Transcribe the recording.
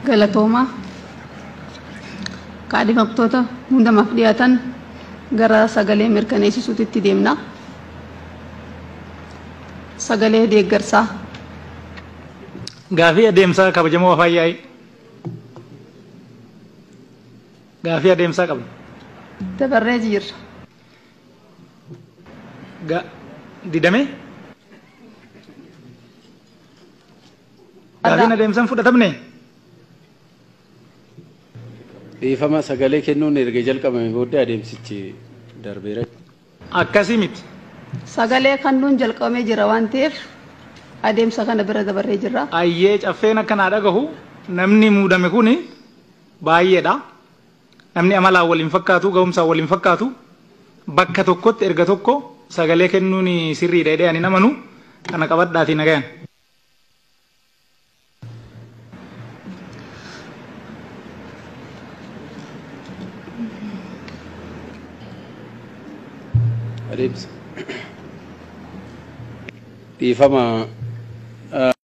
Galatoomaa. Kaadhimamtoota hundamaaf dhiyaatan gara sagalee mirkaneessisuutti deemna. Sagalee deeggarsaa. Gaafii adeemsaa kabajamoo afaan yaa'ii. Gaafii adeemsaa qabna. Dabarree jirra. Didamee? Gaafiin adeemsaan fudhatamne? Dhiifama, sagalee kennuun erga jalqabame booddee adeemsichi darbeera. Akkasii miti. Sagalee kennuun jalqabamee jira waan ta'eef adeemsa kana bira dabarree jirra. Ayyee, caffeen akka naa dhagahu namni muudame kuni baay'eedha. Namni amalaan waliin fakkaatu, ga'umsaan waliin fakkaatu, bakka tokkotti erga tokko sagalee kennuun sirriidha jedhee ani namanu kana qabadhaatii nagayan. Adeemsa. Dhiifama,